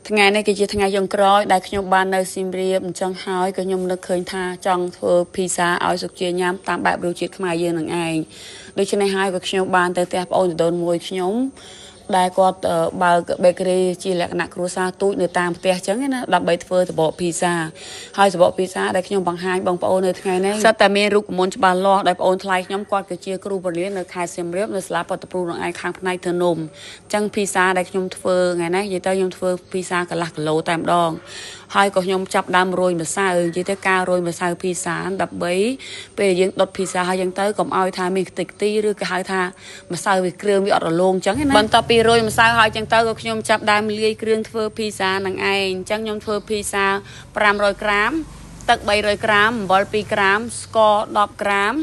ថ្ងៃនេះគឺជាថ្ងៃចុងក្រោយដែលខ្ញុំបាននៅសៀមរាបអញ្ចឹងហើយក៏ខ្ញុំនឹកឃើញថាចង់ធ្វើភីសាឲ្យសុជាញ៉ាំតាមបែបរសជាតិខ្មែរយើងនឹងឯងដូច្នេះហើយក៏ខ្ញុំបានទៅផ្ទះប្អូនចដូនមួយខ្ញុំដែលគាត់បើក bakery ជាលក្ខណៈគ្រួសារទូចនៅតាមផ្ទះអញ្ចឹងណាដើម្បីធ្វើសបកភីសាហើយសបកភីសាដែលខ្ញុំបង្ហាញបងប្អូននៅថ្ងៃនេះសិតតែមានរូបមន្តច្បាស់លាស់ដែលប្អូនថ្លៃខ្ញុំគាត់គឺជាគ្រូបង្រៀននៅខេត្តសៀមរាបនៅសាលាបត្តព្រូនឹងឯងខាងផ្នែកធ្វើនំអញ្ចឹងភីសាដែលខ្ញុំធ្វើថ្ងៃនេះនិយាយទៅខ្ញុំធ្វើភីសាកន្លះគីឡូតែម្ដងហើយក៏ខ្ញុំចាប់ដើមរោយម្សៅនិយាយទៅការរោយម្សៅភីសាដើម្បីពេលយើងដុតភីសាហើយយើងទៅកុំឲ្យថាមានខ្ទេចខ្ទីឬក៏ហៅថាម្សៅវាគ្រឿងវាអត់រលោងអញ្ចឹងណាបន្ទាប់ពីរោយម្សៅហើយអញ្ចឹងទៅក៏ខ្ញុំចាប់ដើមលាយគ្រឿងធ្វើភីសានឹងឯងអញ្ចឹងខ្ញុំធ្វើភីសា500ក្រាមទឹក300ក្រាមអំបិល2ក្រាមស្ករ10ក្រាម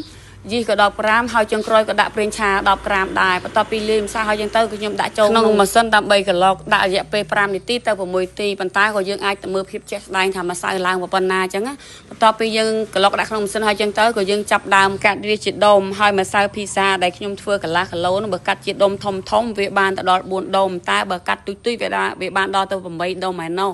យីសក៏10ក្រាមហើយចុងក្រោយក៏ដាក់ប្រេងឆា10ក្រាមដែរបន្ទាប់ពីលាយម្សៅហើយយើងទៅក៏ខ្ញុំដាក់ចូលក្នុងម៉ាស៊ីនដើម្បីក្លុកដាក់រយៈពេល5នាទីទៅ6នាទីប៉ុន្តែក៏យើងអាចទៅមើលភាពជាក់ស្ដែងថាម្សៅឡើងប៉ុណ្ណាអញ្ចឹងណាបន្ទាប់ពីយើងក្លុកដាក់ក្នុងម៉ាស៊ីនហើយអញ្ចឹងទៅក៏យើងចាប់ដើមកាត់វាជាដុំហើយម្សៅភីសាដែលខ្ញុំធ្វើកន្លះគីឡូនោះបើកាត់ជាដុំធំធំវាបានទៅដល់4ដុំតែបើកាត់ទុយទុយវាបានដល់ទៅ8ដុំឯណោះ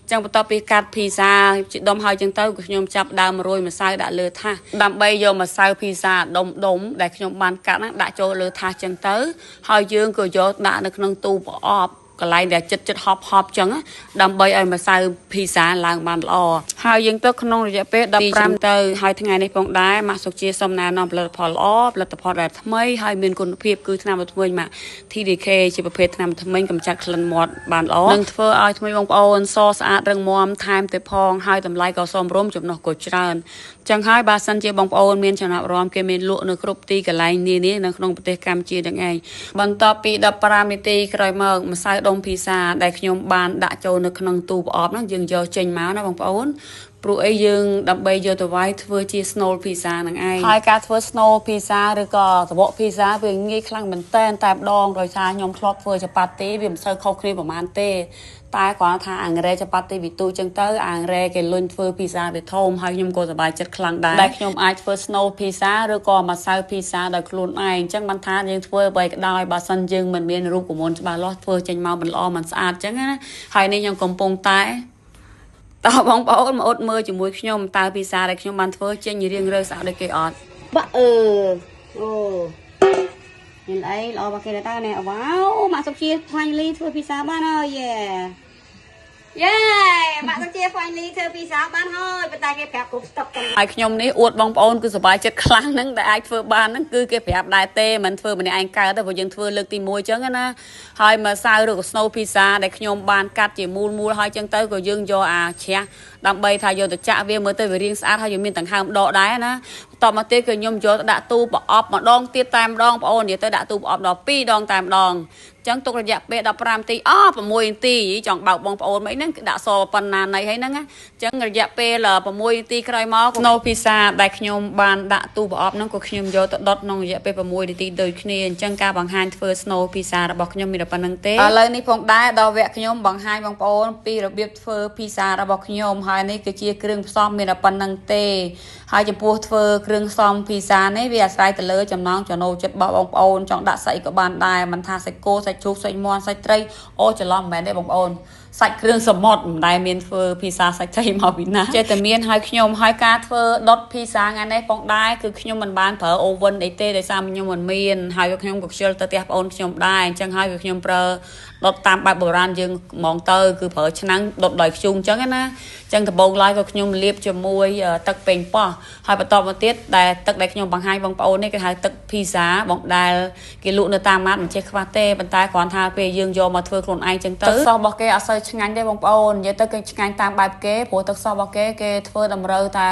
ចឹងបន្ទាប់ពីកាត់ភីសាជាដុំហើយចឹងទៅក៏ខ្ញុំចាប់ដើមរោយម្សៅដាក់លើថាសដើម្បីយកម្សៅភីសាដុំដុំដែលខ្ញុំបានកាត់ហ្នឹងដាក់ចូលលើថាសចឹងទៅហើយយើងក៏យកដាក់នៅក្នុងទូប្រអប់កន្លែងដែលចិត្តចិត្តហប់ហប់ចឹងដើម្បីឲ្យម្សៅភីសាឡើងបានល្អហើយយើងទៅក្នុងរយៈពេល15ទៅហើយថ្ងៃនេះផងដែរម៉ាក់សុជាសូមណែនាំផលិតផលល្អផលិតផលដែលថ្មីហើយមានគុណភាពគឺថ្នាំថ្មីម៉ាក់ TDK ជាប្រភេទថ្នាំថ្មីកម្ចាត់ក្លិនមាត់បានល្អនិងធ្វើឲ្យថ្មីបងប្អូនសស្អាតរឹងមាំថែមទៅផងហើយតម្លៃក៏សមរម្យចំណុះក៏ច្រើនចឹងហើយបើសិនជាបងប្អូនមានចំណាប់អារម្មណ៍គេមានលក់នៅគ្រប់ទីកន្លែងនានានៅក្នុងប្រទេសកម្ពុជាទាំងឯងបន្ទាប់ពី15នាទីក្រោយមកម្សៅដុំភីសាដែលខ្ញុំបានដាក់ចូលនៅក្នុងទូប្រអប់ហ្នឹងយើងយកចេញមកណាបងប្អូនព្រោះអីយើងដើម្បីយកទៅវាយធ្វើជា snow pizza ហ្នឹងឯងហើយការធ្វើ snow pizza ឬក៏សបក pizza វាងាយខ្លាំងមែនតើតែម្ដងដោយសារខ្ញុំធ្លាប់ធ្វើចប៉ាទីវាមិនសូវខុសគ្នាប្រហែលទេតែគ្រាន់ថាអង្រែចប៉ាទីវាទូចឹងទៅអង្រែគេលុញធ្វើភីសាវាធំហើយខ្ញុំក៏សប្បាយចិត្តខ្លាំងដែរដែលខ្ញុំអាចធ្វើ snow pizza ឬក៏ម្សៅភីសាដោយខ្លួនឯងអញ្ចឹងបានថាយើងធ្វើអ្វីក៏ដោយបើសិនយើងមិនមានរូបមន្តច្បាស់លាស់ធ្វើចេញមកមិនល្អមិនស្អាតចឹងណាហើយនេះខ្ញុំកំពុងតែតើបងប្អូនមកអត់មើលជាមួយខ្ញុំតើភីសាដែលខ្ញុំបានធ្វើចេញរៀងរើស្អាតដូចគេអត់បាក់អឺអូមានអីល្អរបស់គេតើនេះវ៉ាវម៉ាក់សុជា finally ធ្វើភីសាបានហើយយេយេម៉ាក់សុជា finally ធ្វើភីសាបានហើយប៉ុន្តែគេប្រាប់គ្រប់ស្តុកទាំងហើយខ្ញុំនេះអួតបងប្អូនគឺសប្បាយចិត្តខ្លាំងហ្នឹងដែលអាចធ្វើបានហ្នឹងគឺគេប្រាប់ដែរទេមិនធ្វើម្នាក់ឯងកើតទេព្រោះយើងធ្វើលើកទី1អញ្ចឹងណាហើយម្សៅឬក៏ snow pizza ដែលខ្ញុំបានកាត់ជាមូលមូលហើយអញ្ចឹងទៅក៏យើងយកអាជ្រះដើម្បីថាយកទៅចាក់វាមើលទៅវារៀងស្អាតហើយយើងមានដង្ហើមដកដែរណាតមកទៀតគឺខ្ញុំយកទៅដាក់ទូប្រអប់ម្ដងទៀតតែម្ដងបងប្អូននិយាយទៅដាក់ទូប្រអប់ដល់2ដងតែម្ដងចឹងទុករយៈពេល15នាទីអ6នាទីចង់បើកបងប្អូនមិនហ្នឹងគឺដាក់សប៉ុណ្ណាណៃហើយហ្នឹងចឹងរយៈពេល6នាទីក្រោយមក snow pizza ដែលខ្ញុំបានដាក់ទូប្រអប់ហ្នឹងក៏ខ្ញុំយកទៅដុតក្នុងរយៈពេល6នាទីដូចគ្នាអញ្ចឹងការបង្ហាញធ្វើ snow pizza របស់ខ្ញុំមានតែប៉ុណ្្នឹងទេឥឡូវនេះផងដែរដល់វគ្គខ្ញុំបង្ហាញបងប្អូនពីរបៀបធ្វើ pizza របស់ខ្ញុំហើយនេះគឺជាគ្រឿងផ្សំមានតែប៉ុណ្្នឹងទេហើយចំពោះធ្វើគ្រឿងផ្សំ pizza នេះវាអាស្រ័យទៅលើចំណង់ចំណូលចិត្តរបស់បងប្អូនចង់ដាក់សាច់ក៏បានដែរមិនថាសាច់គោសាច់ជ្រូកសាច់មាន់សាច់ត្រីអូច្រឡំមិនមែនទេបងប្អូនសាច់គ្រឿងសមុទ្រមិនដែលមានធ្វើភីសាសាច់ត្រីមកពីណាចេះតែមានហើយខ្ញុំហើយការធ្វើដុតភីសាថ្ងៃនេះផងដែរគឺខ្ញុំមិនបានប្រើ oven អីទេដោយសារខ្ញុំមិនមានហើយក៏ខ្ញុំក៏ខ្ជិលទៅផ្ទះប្អូនខ្ញុំដែរអញ្ចឹងហើយក៏ខ្ញុំប្រើដុតតាមបែបបុរាណយើងហ្មងទៅគឺប្រើឆ្នាំងដុតដោយធ្យូងអញ្ចឹងណាអញ្ចឹងដំបូងឡើយក៏ខ្ញុំលាបជាមួយទឹកប៉េងប៉ោះហើយបន្តមកទៀតដែលទឹកដែលខ្ញុំបង្ហាញបងប្អូននេះគេហៅទឹកភីសាបងដែលគេលក់នៅតាមម៉ាតមិនចេះខ្វះទេប៉ុន្តែគ្រាន់ថាពេលយើងយកមកធ្វើខ្លួនឯងអញ្ចឹងទៅទឹកសោះរបស់គេអត់សូវឆ្ងាញ់ទេបងប្អូននិយាយទៅគេឆ្ងាញ់តាមបែបគេព្រោះទឹកសោះរបស់គេគេធ្វើតម្រូវតែ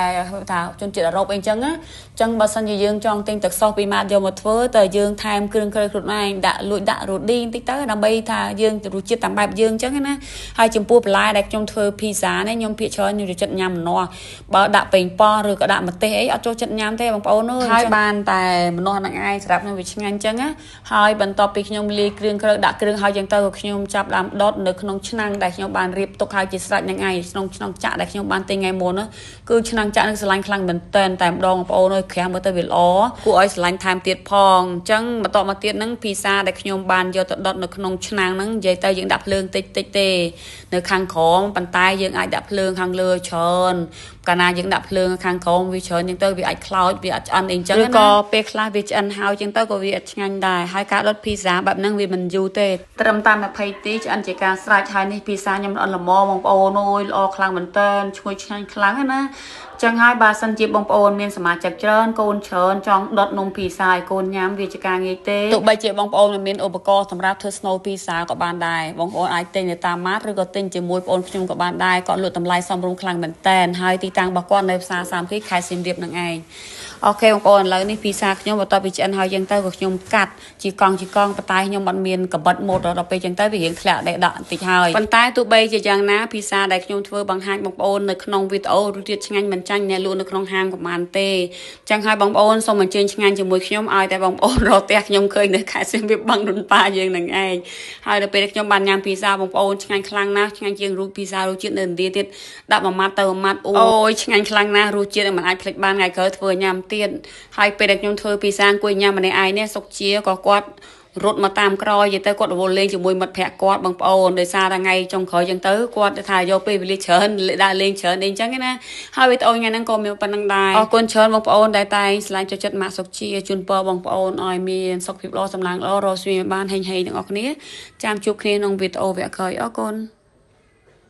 ថាជនជាតិអឺរ៉ុបអីចឹងណាចឹងបើសិនជាយើងចង់ទិញទឹកសោះពីម៉ាតយកមកធ្វើតើយើងថែមគ្រឿងក្រៅខ្លួនឯងដាក់លួចដាក់រ៉ូឌីបន្តិចទៅដើម្បីថាយើងរសជាតិតាមបែបយើងចឹងណាហើយចំពោះបន្លែដែលខ្ញុំធ្វើភីសានេះខ្ញុំភាគច្រើនខ្ញុំចូលចិត្តញ៉ាំម្នាស់បើដាក់ប៉េងប៉ោះឬក៏ដាក់ម្ទេសអីអត់ចូលចិត្តញ៉ាំទេបងប្អូនអើយហើយបានតែម្នាស់ហ្នឹងឯងសម្រាប់ខ្ញុំវាឆ្ងាញ់ចឹងណាហើយបន្ទាប់ពីខ្ញុំលាយគ្រឿងក្រៅដាក់គ្រឿងហើយចឹងទៅក៏ខ្ញុំចាប់ដើមដុតនៅក្នុងឆ្នាំង ដែលខ្ញុំបានរៀបទុកហើយជាស្រេចហ្នឹងឯងក្នុងឆ្នាំងចាក់ដែលខ្ញុំបានទិញថ្ងៃមុនណាគឺឆ្នាំងចាក់នឹងស្រឡាញ់ខ្លាំងមែនតើតែម្ដងបងប្អូនអើយក្រាស់មើលទៅវាល្អគួរឲ្យស្រឡាញ់ថែមទៀតផងអញ្ចឹងបន្តមកទៀតហ្នឹងភីសាដែលខ្ញុំបានយកទៅដុតនៅក្នុងឆ្នាំងហ្នឹងនិយាយទៅយើងដាក់ភ្លើងតិចតិចទេនៅខាងក្រោមប៉ុន្តែយើងអាចដាក់ភ្លើងខាងលើច្រើនកាលណាយើងដាក់ភ្លើងខាងក្រោមវាច្រើនចឹងទៅវាអាចខ្លោចវាអាចឆ្អិនអីចឹងឬក៏ពេលខ្លះវាឆ្អិនហើយចឹងទៅក៏វាអត់ឆ្ងាញ់ដែរហើយការដុតភីសាបែបហ្នឹងវាមិនយូរទេត្រឹមតែ20ទីឆ្អិនជាការស្រេចហើយនេះភីសាខ្ញុំអត់ល្មមបងប្អូនអើយល្អខ្លាំងមែនតើឈ្ងុយឆ្ងាញ់ខ្លាំងណាចឹងហើយបើសិនជាបងប្អូនមានសមាជិកច្រើនកូនច្រើនចង់ដុតនំភីសាឲ្យកូនញ៉ាំវាជាការងាយទេទោះបីជាបងប្អូនមិនមានឧបករណ៍សម្រាប់ធ្វើ snow ភីសាក៏បានដែរបងប្អូនអាចទិញនៅតាមម៉ាតឬក៏ទិញជាមួយបងប្អូនខ្ញុំក៏បានដែរគាត់លក់តម្លៃសមរម្យខ្លាំងមែនតើហើយទីតាំងរបស់គាត់នៅផ្សារសាមគ្គីខេត្តសៀមរាបនឹងឯងអូខេបងប្អូនឥឡូវនេះភីសាខ្ញុំបន្ទាប់ពីឆ្អិនហើយចឹងទៅក៏ខ្ញុំកាត់ជាកង់ជាកង់ប៉ុន្តែខ្ញុំអត់មានកបិតម៉ូតដល់ពេលចឹងទៅវារៀងធ្លាក់ដេកដាក់បន្តិចហើយប៉ុន្តែទោះបីជាយ៉ាងណាភីសាដែលខ្ញុំធ្វើបង្ហាញបងប្អូននៅក្នុងវីដេអូរសជាតិឆ្ងាញ់មិនចាញ់អ្នកលក់នៅក្នុងហាងប្រហែលទេចឹងហើយបងប្អូនសូមអញ្ជើញឆ្ងាញ់ជាមួយខ្ញុំឲ្យតែបងប្អូនរកផ្ទះខ្ញុំឃើញនៅខេត្តសៀមរាបបឹងរុនប៉ាយើងនឹងឯងហើយដល់ពេលខ្ញុំបានញ៉ាំភីសាបងប្អូនឆ្ងាញ់ខ្លាំងណាស់ឆ្ងាញ់ជាងរូបភីសារសជាតិនៅឥណ្ឌាទៀតដាក់មួយម៉ាត់ទៅមួយម៉ាត់អូយឆ្ងាញ់ខ្លាំងណាស់រសជាតិមិនអាចភ្លេចបានថ្ងៃក្រោយធ្វើញ៉ាំទៀតហើយពេលដែលខ្ញុំធ្វើភីសាអង្គុយញ៉ាំម្នាក់ឯងនេះសុកជាក៏គាត់រត់មកតាមក្រោយនិយាយទៅគាត់រវល់លេងជាមួយមិត្តភក្តិគាត់បងប្អូនដោយសារតែថ្ងៃចុងក្រោយចឹងទៅគាត់ថាយកពេលវេលាច្រើនដើរលេងច្រើនអីចឹងណាហើយវីដេអូថ្ងៃហ្នឹងក៏មានប៉ុណ្្នឹងដែរអរគុណច្រើនបងប្អូនដែលតែងស្រឡាញ់ចូលចិត្តម៉ាក់សុកជាជូនពរបងប្អូនឲ្យមានសុខភាពល្អសំណាងល្អរកស៊ីបានហេងហេងទាំងអស់គ្នាចាំជួបគ្នាក្នុងវីដេអូវគ្គក្រោយអរគុណ។